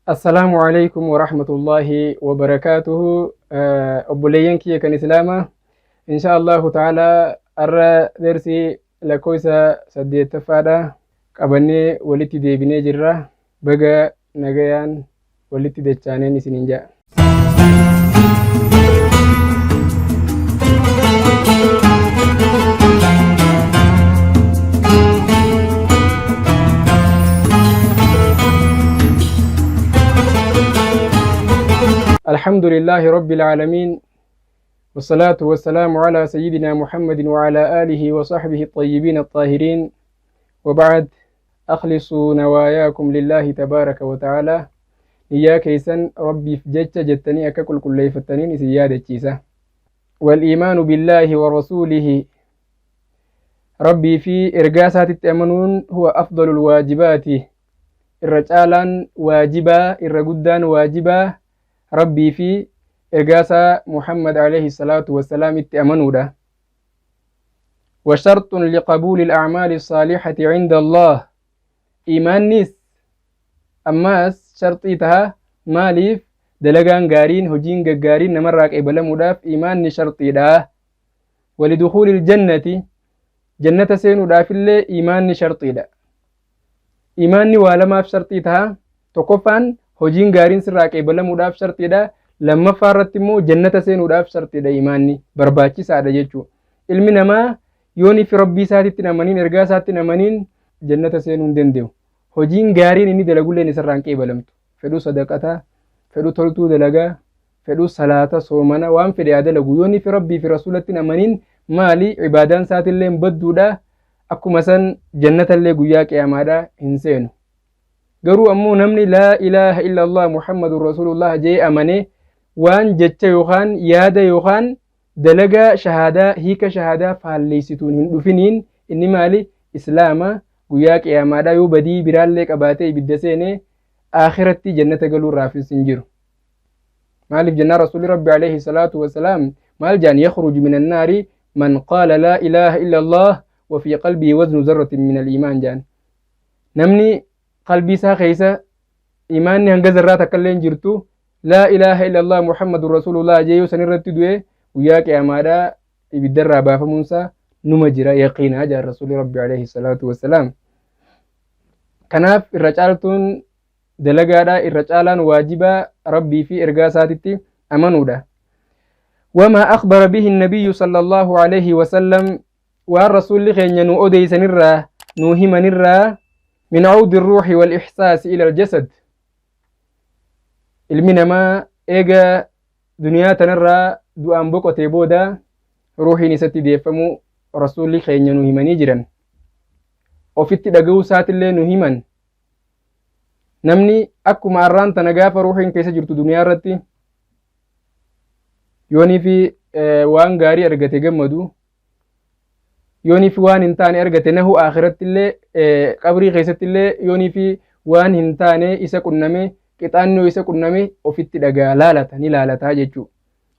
Assalaamu alaikum warahmatullaahi wabarakaatuhu. Obboleeyyan kiyya kan Islaamaa, insha Allahu ta'ala har'a darsii lakkoofsa 8ffaadha qabannee walitti deebinee jirra. Baga nagayaan walitti dachaaneen isiniin ja'a. الحمد لله رب العالمين، والصلاة والسلام على سيدنا محمد وعلى آله وصحبه الطيبين الطاهرين، وبعد. أخلصوا نواياكم لله تبارك وتعالى. Niyyaa keessan Rabbiif jecha jettanii akka qulqulleeffattaniin isin yaadachiisa. والإيمان بالله ورسوله، Rabbii fi ergaa isaatitti amanuun، هو أفضل الواجبات، irra caalaan waajibaa, irra guddaan waajibaa Rabbii fi ergaa isaa Muhammad عليه الصلاة والسلام itti amanuudha. وشرط لقبول الأعمال الصالحة عند الله. Iimaannis ammaas sharxii taha. Maaliif? Dalagaan gaariin, hojiin gaggaariin namarraa qeebalamuudhaaf iimaanni sharxiidha. ولدخول الجنة، jannata seenuudhaafillee iimaanni sharxiidha. Iimaanni waa lamaaf sharxii taha. Tokkoffaan hojiin gaariin sirraa qeebalamuudhaaf sharxiidha. Lammaffaa irratti immoo jannata seenuudhaaf sharxiidha. Iimaanni barbaachisaadha jechuudha. Ilmi namaa yoon fi Rabbii isaatitti amaniin, ergaa isaatti amaniin, jannata seenuu hin danda'u. Hojiin gaariin inni dalagulleen isarraa hin qeebalamtu. Fedhuu sadaqataa, fedhuu toltuu dalagaa, fedhuu salaata, soomana, waan fedhe haa dalagu, yoon fi Rabbii fi Rasuulatti amaniin maali? Ibaadaan isaatillee badduudha. Akkuma san jannatallee guyyaa qiyaamaadhaa hin seenu. Garuu ammoo namni لا إله إلا الله محمد رسول الله jee amane, waan jecha yookaan yaada yookaan dalagaa shahaadaa, hiika shahaadaa faalleessituun hin dhufiniin, inni maali? Islaama. Guyyaa qiyaamaadhaa yoo badii biraallee qabaatee ibidda seene, akhiratti jannata galuu raafis hin jiru. Maaliif jennaan, Rasuulli Rabbi عليه الصلاة والسلام maal jaan? يخرج من النار من قال لا إله إلا الله وفي قلبه وزن ذرة من الإيمان jaan. Namni qalbii isaa keessa imaanni hanga zarraa takka illee hin jirtu, لا إله إلا الله محمد رسول الله jee yoo san irratti du'e, guyyaa qiyaamaadhaa ibiddarraa baafamuunsaa numa jira, yaqiinaa jaan Rasuulli Rabbi عليه الصلاة والسلام. Kanaaf irra caaltuun dalagaadhaa, irra caalaan waajibaa Rabbii fi ergaa isaatitti amanuudha. وما أخبر به النبي صلى الله عليه وسلم، waan Rasuulli keenya nu odeeysanirraa, nu himanirraa، من عود الروح والإحساس إلى الجسد. Ilmi namaa eega duniyaa tanarraa du'aan boqotee booda ruuhiin isatti deeffamuu Rasuulli keenya nu himanii jiran. Ofitti dhaga'uu isaatillee nu himan. Namni akkuma arraan tana gaafa ruuhiin keessa jirtu duniyaa irratti yoonii fi waan gaarii argate gammadu, yoonii fi waan hin taane argate nahu, akhiratti illee, qabrii keessatti illee yoonii fi waan hin taane isa qunname, qixaannoo isa qunname ofitti dhagaa, laalata, ni laalataa jechuudha.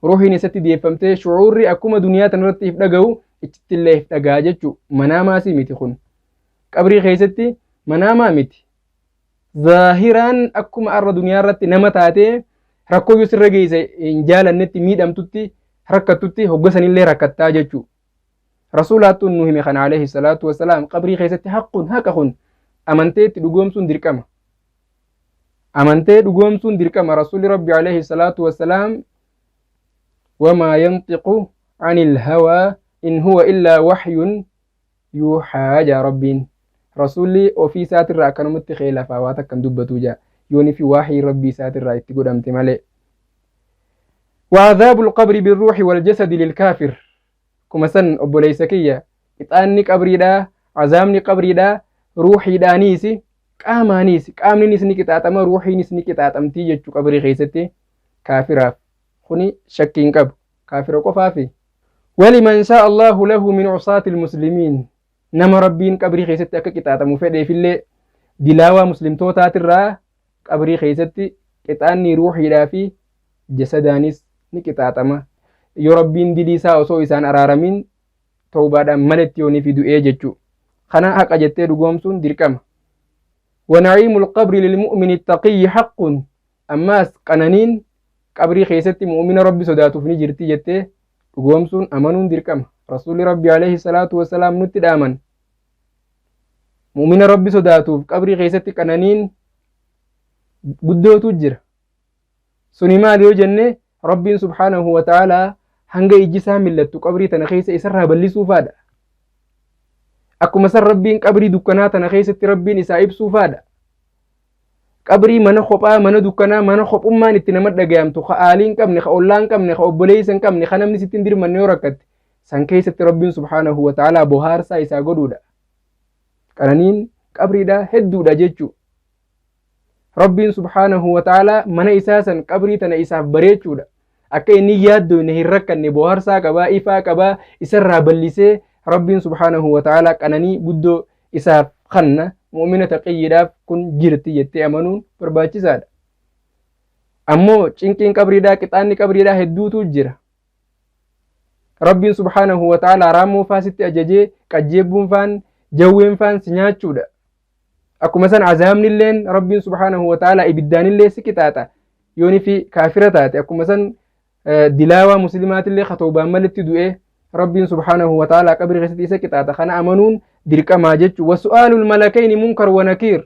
Ruuhiin isatti deeffamtee shucuurri akkuma duniyaa tanarratti if dhaga'u ichitti illee if dhagaa jechuudha. Manaamaasii miti kun. Qabrii keessatti manaamaa miti. Zaahiraan akkuma arra duniyaa irratti nama taatee rakkoo yoo sirra geesse hin jaalannetti, miidhamtutti, rakkattutti, hoggasanillee rakkattaa jechuudha. Rasuulaattuun nu hime kana عليه الصلاة والسلام. Qabrii keessatti haqquun haqa kun amantee itti dhugoomsuun dirqama. Amantee dhugoomsuun dirqama. Rasuulli Rabbi عليه الصلاة والسلام وما ينطق عن الهوى إن هو إلا وحي يوحى jaa Rabbiin. Rasuulli ofii isaatirraa akkanumatti lafaa waa takkan dubbatu jaa, yooni fi waaxii Rabbii isaatirraa itti godhamte malee. وعذاب القبر بالروح والجسد للكافر. Kuma san obboleessa kiyya, ixaanni qabriidhaa, azaabni qabriidhaa ruuxiidhaaniis qaamaaniis, qaamninis ni qixaaxama, ruuxiinis ni qixaaxamtii jechuu qabrii keessatti kaafiraaf. Kuni shakkii hin qabu, kaafira qofaafi. ولمن شاء الله له من عصاة المسلمين، nama Rabbiin qabrii keessatti akka qixaaxamu fedheefillee dilaawaa muslimtootaatirraa qabrii keessatti qixaanni ruuxiidhaa fi jasadaanis ni qixaaxama, yoo Rabbiin dilii isaa osoo isaan araaramin tawbaadhaan maletti yoonii fi du'ee jechuu. Kana haqa jettee dhugoomsuun dirqama. ونعيم القبر للمؤمن التقي حق. Ammaas qananiin qabrii keessatti mu'umina Rabbi sodaatuuf ni jirti jettee dhugoomsuun amanuun dirqama. Rasuulli Rabbi alayhi salaatu wassalaam nutti dhaaman. Mu'umina Rabbi sodaatuuf qabrii keessatti qananiin guddootu jira. Suni maali yoo jenne, Rabbiin subhaanahu wa ta'aalaa hanga ijji isaa millattu qabrii tana keessa isarraa ballisuufaadha. Akkuma san Rabbiin qabrii dukkanaa tana keessatti Rabbiin isaa ibsuufaadha. Qabrii mana kophaa, mana dukkanaa, mana kophummaan itti nama dhagayamtu, ka aalii hin qabne, ka ollaa hin qabne, ka obboleessa hin qabne, ka namni sitti hin dirmanne yoo rakkatte, san keessatti Rabbiin subhaanahu wa ta'aalaa bohaarsaa isaa godhuudha. Qananiin qabriidha hedduudha jechuudha. Rabbiin subhaanahu wa ta'aalaa mana isaa san qabrii tana isaaf bareechuudha. Akka inni yaaddoyne hin rakkanne bohaarsaa qabaa, ifaa qabaa, isarraa ballisee Rabbiin subhaanahu wa ta'aalaa qananii guddoo isaaf kanna. Mu'mina taqiyyiidhaaf kun jirti jettee amanuun barbaachisaadha. Ammoo cinqiin qabriidhaa, qixaanni qabriidhaa hedduutu jira. Rabbiin subhaanahu wa ta'aalaa raammoo faa sitti ajajee qajjeebbuun faan jawween faan si nyaachuudha. Akkuma san azaabnilleen Rabbiin subhaanahu wa ta'aalaa ibiddaanillee si qixaaxa yooni fi kaafira taate. Akkuma san dilaawaa muslimaatillee ka tawbaan malitti du'e Rabbiin subhaanahu wa ta'aalaa qabrii keessatti isa qixaaxa. Kana amanuun dirqamaa jechuudha. Wasu'aalul malakayni munkar wa nakiir.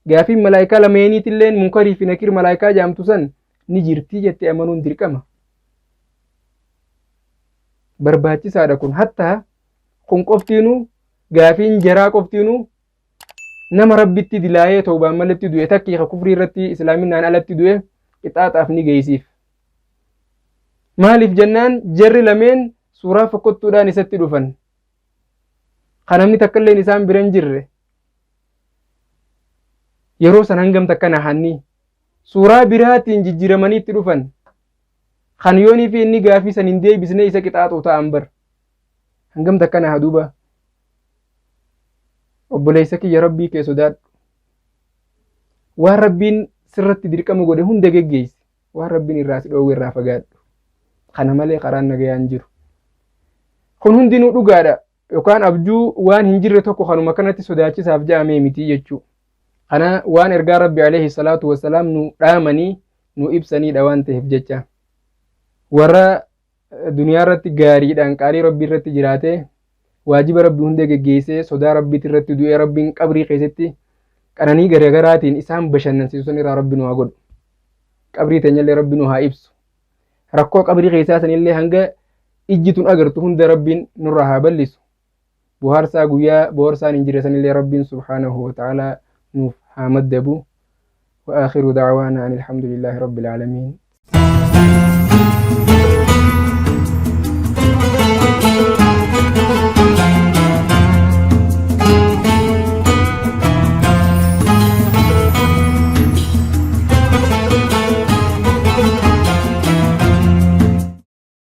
Gaafiin malaayikaa lameeniitilleen munkarii fi nakiir malaayikaa jaamtu san ni jirti jettee amanuun dirqama. Barbaachisaadha kun. Hattaa kun qoftiinuu, gaafiin jaraa qoftiinuu, nama Rabbitti dilaayee tawbaan malitti du'e takkii ka kufrii irratti islaaminaan alatti du'e qixaaxaaf ni geessiif. Maaliif jennaan, jarri lameen suuraa fokkottuudhaan isatti dhufan. Ka namni takkalleen isaan bira hin jirre. Yeroo san hangam takka nahanii suuraa biraatiin jijjiiramanii itti dhufan. Kan yoonii fi inni gaafii san hin deebisne isa qixaaxuu ta'an bar. Hangam takka naha duuba. Obboleessa kiyya, Rabbii kee sodaadhu. Waan Rabbiin sirratti dirqama godhe hunda geggeessi. Waan Rabbiin irraa si dhoowwe irraa fagaadhu. Kana malee karaan nagayaan jiru. Kun hundinuu dhugaadha yookaan abjuu waan hin jirre tokko kanuma kanatti sodaachisaaf ja'amee miti jechuu. Kana waan ergaa Rabbi alayhi salaatu wassalaam nu dhaamanii nu ibsaniidha waan ta'eef jecha. Warra duniyaa irratti gaariidhaan qaalii Rabbii irratti jiraatee, waajiba Rabbi hunda geggeessee, sodaa Rabbiiti irratti du'ee, Rabbiin qabrii keessatti qananii garaagaraatiin isaan bashannansiisu san irraa Rabbi nu haa godhu. Qabrii teenyallee Rabbi nu haa ibsu. Rakkoo qabrii keessaa sanillee hanga ijji tun agartu hunda Rabbiin nurraa haa bal'isu. Bohaarsaa guyyaa bohaarsaan hin jirre sanillee Rabbiin subhaanahu wa ta'aalaa nuuf haa maddabu. وآخر دعوانا أن الحمد لله رب العالمين.